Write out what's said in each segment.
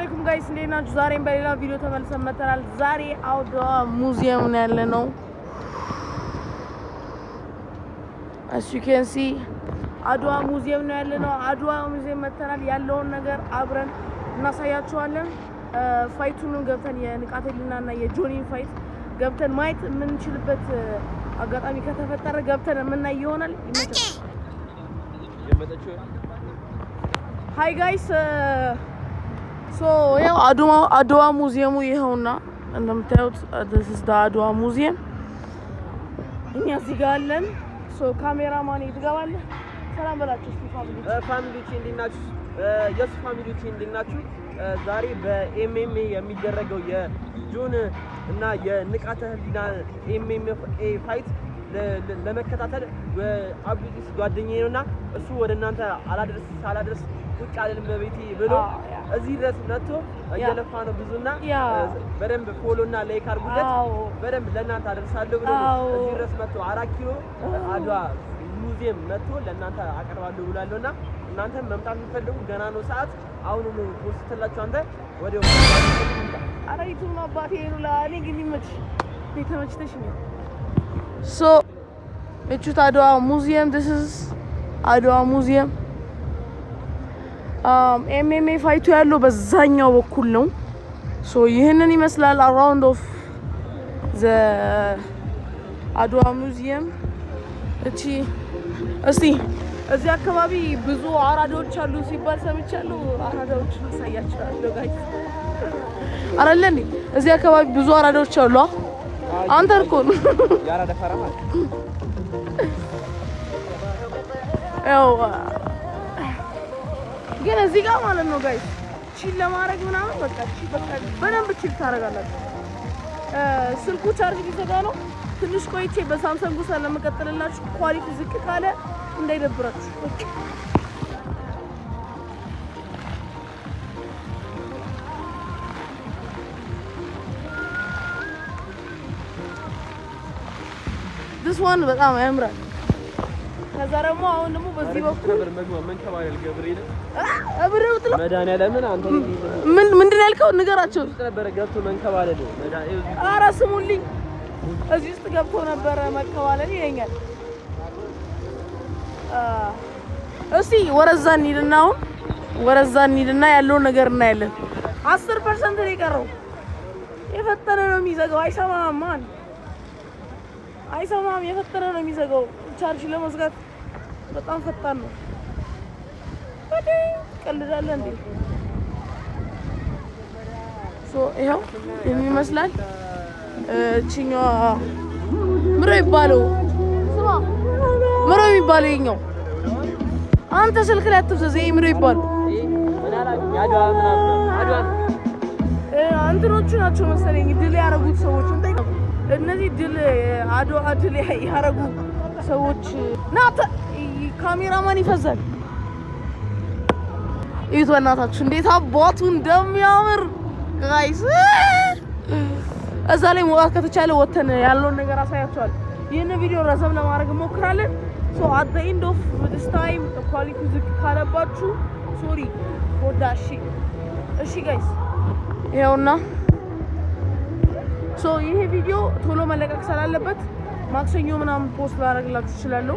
አለይኩም guys፣ እንዴት ናችሁ? ዛሬም በሌላ ቪዲዮ ተመልሰን መጥተናል። ዛሬ አድዋ ሙዚየም ነው ያለነው። As you can see አድዋ ሙዚየም ነው ያለነው። አድዋ ሙዚየም መጥተናል። ያለውን ነገር አብረን እናሳያችኋለን። Fight ኡንም ገብተን የንቃተ ህሊና እና የጆኒን fight ገብተን ማየት የምንችልበት አጋጣሚ ከተፈጠረ ገብተን የምናይ ይሆናል። ይመቻል። Hi guys፣ so ያው አድዋ ሙዚየሙ ይኸውና እንደምታዩት this is the አድዋ ሙዚየም። እኛ እዚህ ጋር አለን። So cameraman ትገባለህ? ሰላም በላቸው እስቲ family። Family ዎቼ እንዴት ናችሁ? የሱ family ዎቼ እንዴት ናችሁ? ዛሬ በ MMA የሚደረገው የጆን እና የንቃተ ህሊና MMA fight ለመከታተል አብዱስ ጓደኛዬ ነውና እሱ ወደ እናንተ አላደርስ ሳላደርስ ቁጭ አልልም በቤቴ ብሎ እዚህ ድረስ መጥቶ እየለፋ ነው ብዙና በደንብ follow እና like አድርጉለት። በደንብ ለእናንተ አደርሳለሁ ብሎ እዚህ ድረስ መጥቶ 4 ኪሎ አድዋ ሙዚየም መጥቶ ለእናንተ አቀርባለሁ ብላለሁና እናንተም መምጣት የምትፈልጉ ገና ነው ሰዓት፣ አሁኑኑ post ላችሁ አንተ ወዲያው። ኧረ ይቱም አባቴ ነው ለእኔ ግን ይመችሽ። እኔ ተመችተሽኛል። So እቹት አድዋ ሙዚየም፣ this is አድዋ ሙዚየም። MMA fight ኡ ያለው በዛኛው በኩል ነው። So ይህንን ይመስላል around of the አድዋ ሙዚየም። እቺ እስቲ እዚህ አካባቢ ብዙ አራዳዎች አሉ ሲባል ሰምቻለሁ። አራዳዎችን አሳያችኋለሁ guys። አይደለ እንዴ? እዚህ አካባቢ ብዙ አራዳዎች አሉ። አንተ እኮ ነው። የአራዳ ፋራ ማለት። ያው ግን እዚህ ጋር ማለት ነው guys፣ chill ለማድረግ ምናምን በቃ chill በቃ በደንብ chill ታደርጋላችሁ። ስልኩ charge ሊዘጋ ነው። ትንሽ ቆይቼ በሳምሰንጉ ስለምቀጥልላችሁ quality ዝቅ ካለ እንዳይደብራችሁ። በቃ this one በጣም ያምራል። ከዛ ደግሞ አሁን ደግሞ በዚህ በኩል ነበር መግባ መንከባለል ገብርኤል አብረው ጥሎ መድኃኒዓለምን አንተ ምን ምንድን ነው ያልከው? ንገራቸው። ውስጥ ነበረ ገብቶ መንከባለል። ኧረ ስሙልኝ፣ እዚህ ውስጥ ገብቶ ነበረ መከባለል ይለኛል። እስቲ ወረዛ እንሂድና አሁን ወረዛ እንሂድና ያለውን ነገር እናያለን። 10% ነው የቀረው። የፈጠነ ነው የሚዘጋው። አይሰማም፣ ማን አይሰማም። የፈጠነ ነው የሚዘጋው። Charge ለመዝጋት በጣም ፈጣን ነው። ወዴ ቀልዳለህ እንዴ? So ይኸው ይመስላል። እቺኛዋ ምሮ ይባለው፣ ስማ፣ ምሮ የሚባለው ይኸኛው። አንተ ስልክ ላይ አትፍዘዝ። ይሄ ምሮ ይባለው እንትኖቹ ናቸው መሰለኝ ድል ያደረጉት ሰዎች። እነዚህ ድል አድዋ ድል ያደረጉ ሰዎች ና ካሜራማን ይፈዛል። እዩት በእናታችሁ እንዴት አባቱ እንደሚያምር guys። እዛ ላይ መውጣት ከተቻለ ወተን ያለውን ነገር አሳያቸዋል። ይህን ቪዲዮ ረዘም ለማድረግ እንሞክራለን። So at the end of this time quality ዝቅ ካለባችሁ sorry for that። እሺ guys፣ ይኸውና so ይሄ ቪዲዮ ቶሎ መለቀቅ ስላለበት ማክሰኞ ምናምን post ላደርግላችሁ እችላለሁ።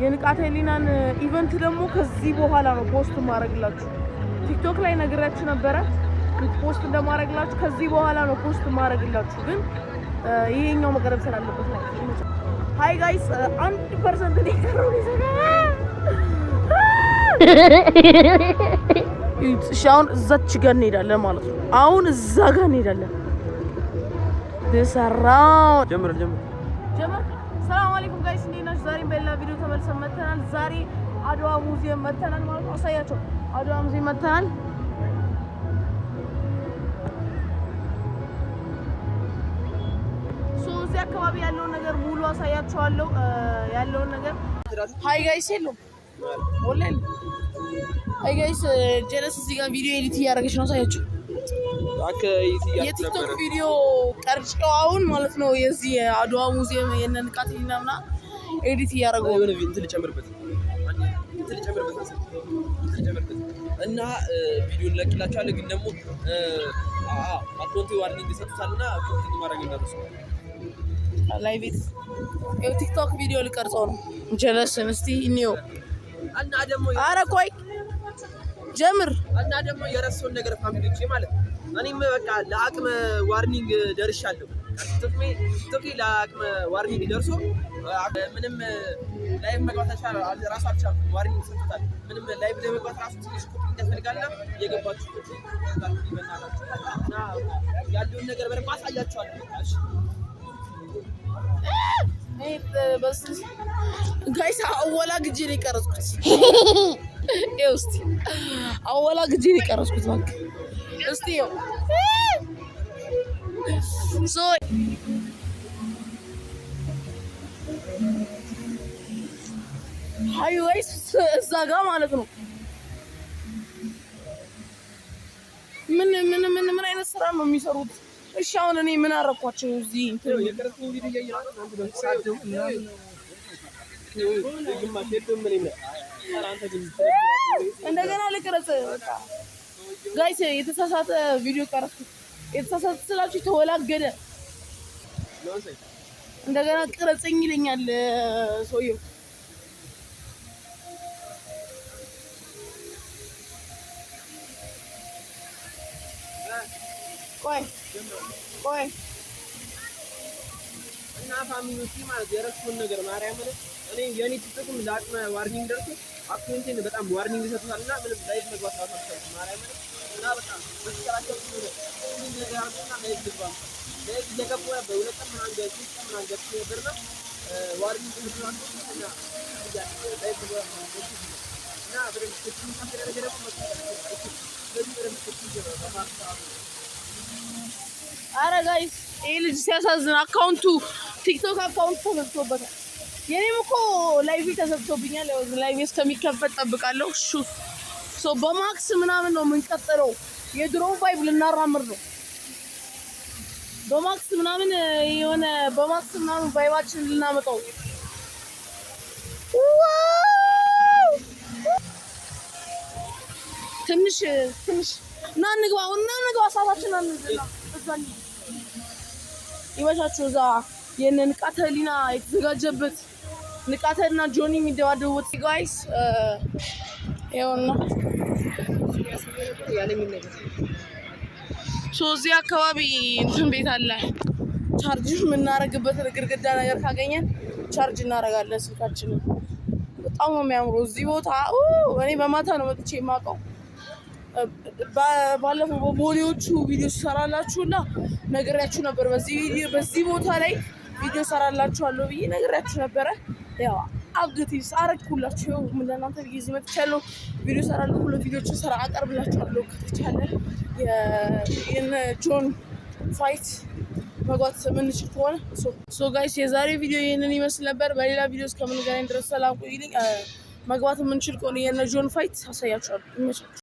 የንቃተ ህሊናን event ደግሞ ከዚህ በኋላ ነው post ማድረግላችሁ። ቲክቶክ ላይ ነግራችሁ ነበረ post እንደማድረግላችሁ፣ ከዚህ በኋላ ነው post ማድረግላችሁ፣ ግን ይሄኛው መቅረብ ስላለበት ማለት ነው። Hi guys፣ 1% ነው የቀረው። እሺ አሁን እዛች ጋር እንሄዳለን ማለት ነው። አሁን እዛ ጋር እንሄዳለን። ሰራው ጀምር ጀምር። ጀመር። ሰላም አለይኩም guys፣ እንዴት ናችሁ? ዛሬም በሌላ ቪዲዮ ተመልሰን መጥተናል። ዛሬ አድዋ ሙዚየም መጥተናል ማለት ነው። አሳያቸው። አድዋ ሙዚየም መጥተናል። So እዚህ አካባቢ ያለውን ነገር ሙሉ አሳያቸዋለሁ። ያለውን ነገር hi guys፣ የለውም ወላሂ። Hi guys፣ ጀለስ እዚህ ጋር ቪዲዮ edit እያደረገች ነው። አሳያቸው። የቲክቶክ ቪዲዮ ቀርጬው አሁን ማለት ነው። የዚህ የአድዋ ሙዚየም የነ ንቃተ ህሊና ምናምን edit እያደረገው የሆነ እንትን ልጨምርበት፣ እንትን ልጨምርበት መሰለኝ፣ እንትን ልጨምርበት። እና ቪዲዮ እንለቅላችኋለን። ግን ደግሞ account ኤ warning ሰጥቷልና copy link ማድረግ እንዳትረሱ። Live ቤት ይኸው ቲክቶክ ቪዲዮ ልቀርጸው ነው። ጀለስን እስቲ እንየው። እና ደግሞ አረ ቆይ ጀምር። እና ደግሞ የረሳውን ነገር family ዎቼ ማለት ነው። እኔም በቃ ለአቅመ warning ደርሻለሁ። ቲክቶኬ ለአቅመ warning ደርሶ ምንም live መግባት ራሱ አልቻልኩም። Warning ሰጥቶታል። ምንም live ላይ መግባት ራሱ ትንሽ ኮፒ ያስፈልጋልና እየገባችሁ በእናታችሁ እና ያለውን ነገር በደንብ አሳያችኋለሁ። በቃ እሺ። Guys፣ አወላግጄ ነው የቀረጽኩት። ይኸው እስቲ አወላግጄ ነው የቀረጽኩት። እባክህ እስቲ ይኸው so hi guys፣ እዛ ጋ ማለት ነው። ምን ምን ምን ምን አይነት ስራ ነው የሚሰሩት? እሺ አሁን እኔ ምን አረኳቸው እዚህ እንትን? የቀረጽኩት ቪዲዮ እያየህ ነው። ግማሽ የለውም እኔም ኧረ አንተ ግን እንደገና ልቅረጽ። በቃ guys፣ የተሳሳተ ቪዲዮ ቀረጽኩት። የተሳሳተ ስላችሁ የተወላገደ። እንደገና ቅረጽኝ ይለኛል ሰውየው። ቆይ ቆይ። እና family ዎቼ ማለት የረሱን ነገር ማርያምን እኔ የኔ ቲክቶክም ለአቅመ warning ደርሶ account ኤን በጣም warning ሰጥቷል እና ምንም live መግባት ራሱ አልቻልኩም። ማርያምን እና በቃ በተከራከሩ ነገር አድርጎና live ልግባ live እየገባሁ ነበር። 2 ቀን ምናምን 3 ቀን ምናምን ገብቼ ነበርና warning ሰጥቷል እና live መግባት እና በደንብ copy ካልተደረገ ደግሞ ስለዚህ በደንብ ኮፒ አረ guys፣ ይህ ልጅ ሲያሳዝን account ኡ ቲክቶክ account ኡ ተዘግቶበታል። የኔም እኮ live ተዘግቶብኛል። ያው live እስከሚከፈት ጠብቃለሁ። ሹፍ so በማክስ ምናምን ነው የምንቀጥለው። የድሮ vibe ልናራምር ነው። በማክስ ምናምን የሆነ በማክስ ምናምን vibe ኣችን ልናመጣው። Wow! ትንሽ ትንሽ ና እንግባ፣ ና እንግባ። ሰዓታችን አንዝና እዛ እንሂድ። ይመቻችሁ። እዛ የነ ንቃተ ህሊና የተዘጋጀበት ንቃተ ህሊና ጆኒ የሚደባደቡበት guys ይኸውና። So እዚህ አካባቢ እንትን ቤት አለ። Charge የምናደርግበት ግድግዳ ነገር ካገኘን charge እናደርጋለን ስልካችንን። በጣም ነው የሚያምረው እዚህ ቦታ። እኔ በማታ ነው መጥቼ የማውቀው። ባለፈው በቦሌዎቹ ቪዲዮ ሰራላችሁና ነግሬያችሁ ነበር። በዚህ ቦታ ላይ ቪዲዮ ሰራላችኋለሁ ብዬ ነግሬያችሁ ነበረ። ያው አብደት አረግኩላችሁ። ይኸው ለእናንተ ብዬ እዚህ መጥቻለሁ። ቪዲዮ ሰራለሁ። ሁለት ቪዲዮችን ሰራ አቀርብላችኋለሁ ከተቻለ የነ ጆን fight መግባት የምንችል ከሆነ። So guys፣ የዛሬ ቪዲዮ ይህንን ይመስል ነበር። በሌላ ቪዲዮ እስከምንገናኝ ድረስ ሰላም ቆዩልኝ። መግባት የምንችል ከሆነ የነ ጆን fight አሳያችኋለሁ። ይመቻችሁ።